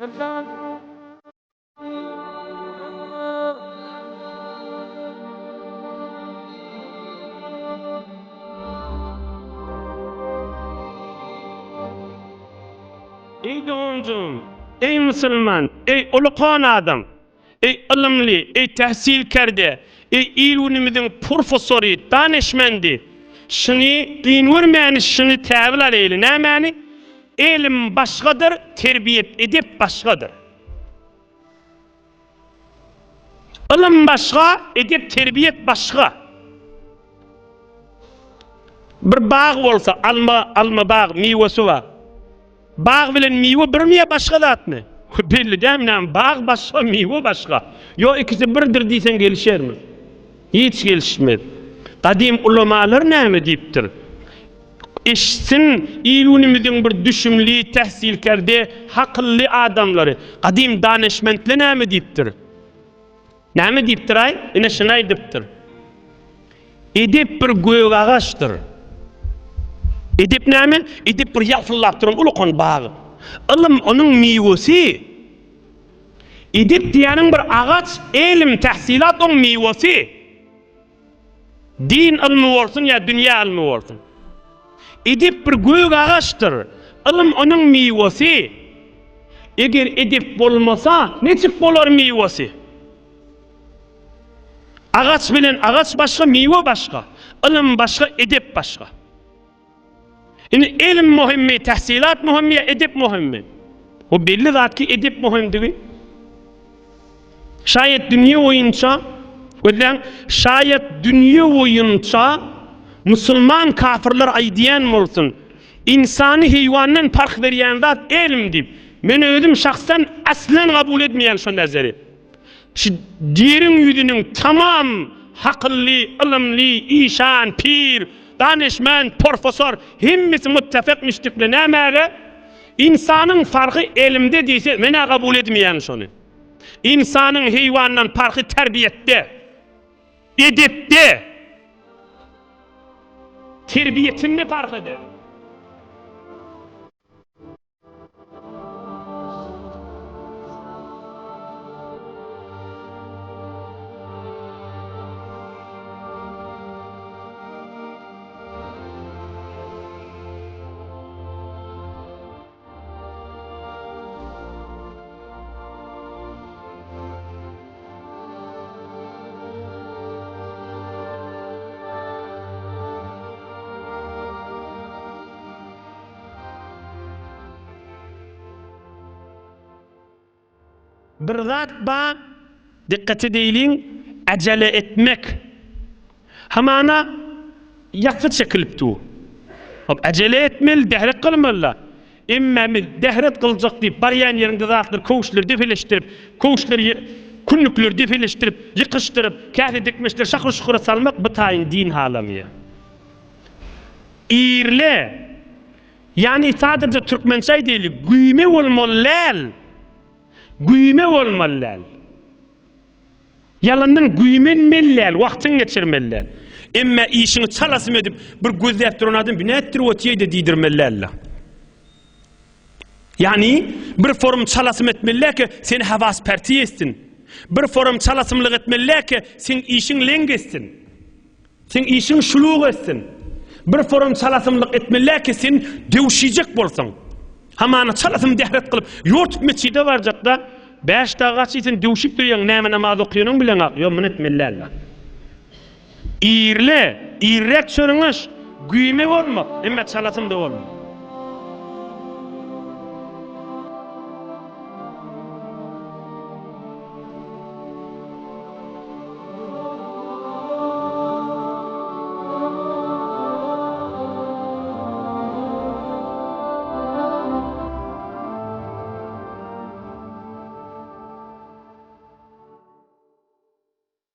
Eý doganjygym, eý musulman, eý ulukan adam, eý ylymly, eý tähsilkerde, eý il-günümiziň purfosory, danyşmendi! Şuny kyn görmäni, şuny täwil alaýly, nämäni? Elm başgadyr, terbiýet, edep başgadyr. Ylym başga, edep-terbiýet başga. Bir bag bolsa, alma, alma bag, miwesi bar. Bag bilen miwe birmi ýa başga zatmy? Belli dälmi näme? Bag başga, miwe başga. Ýok, ikisi birdir diýseň gelişermi? Hiç gelişmez. Gadym ulamalar näme diýipdir? Eşitsin il-günümiziň bir düşümli, tähsilkerde, hakylly adamlary. Gadym danyşmentler näme diýipdir? Näme diýipdir-aý? Ine şuny aýdypdyr. Edep bir gök agaçdyr. Edep näme? Edep bir ýalpyldap duran ulukan bag. Ylym onuň miwesi. Edep diýýäniň bir agaç, elm, tähsilat oň miwesi. Din ylmy bolsun ýa dünýä ylmy bolsun. Edep bir gök agaçdyr. Ylym onuň miwesi. Eger edep bolmasa, niçik bolar miwesi? Agaç bilen agaç başga, miwe başga. Ylym başga, edep başga. Indi elm möhümmi, tähsilat möhümmi ýa edep möhümmi? Bu belli zat ki edep möhümdigi. Şaýat dünýe boýunça, gözläň, şaýat dünýe boýunça musulman kafirler aýdýan bolsun, ynsany heýwandan parh berýän zat elm diýip, men özüm şahsan aslan kabul etmeýän şo nazary. Şu ýeriň ýüzüniň tamam hakylly, ylymly, işan, pir, danyşment, porfosor hemmesi muttefek müşdikle nämäge? Ynsanyň farky elmde diýse men-ä kabul edmeýän şony. Ynsanyň heýwandan parhy terbiýetde, edepde, terbiýetinde parh eder. Bir zat bar, dikkat edeýliň, ajele etmek. Hamana ýasy çekilip dur. Hop, ajele etmeli, dähret kylmaly-da. Emme biz dähret kyljak diýip, barýan ýeriňde zatlary, köwüşleri depeleşdirip, köwüşleri, kündükleri depeleşdirip, ýykyşdyryp, käse dikmeçleri şakyr-şukura salmak bu taýyn din halamaýar. Irle, ýagny sadaja türkmençe aýdaýly, güýme bolmaly däl. Güýme bolmaly däl. Ýalandan güýmenmeli däl, wagtyňy geçirmeli däl. Emme işiňi çalasym edip, bir gözläp duran adam bi nätdir otyýeýde diýdirmeli däl-le. Ýagny bir forum çalasym etmeli däl ki, seni hawas-pärti etsin. Bir forum çalasymlyk etmeli däl ki, seň işiň leň etsin. Seň işiň şuluk etsin. Bir forum çalasymlyk etmeli ki sen döwşijek bolsaň. Hamana çalasym dähret kylyp, ýortup metjide barjakda, Bäş dagy gaçy sen döwşüp durýaň, näme namaz okaýanyň bileňak, ýok muny etmeli dälda. Irle, irräk çörüňeş, güýme bolma, emme çalasym-da bolma.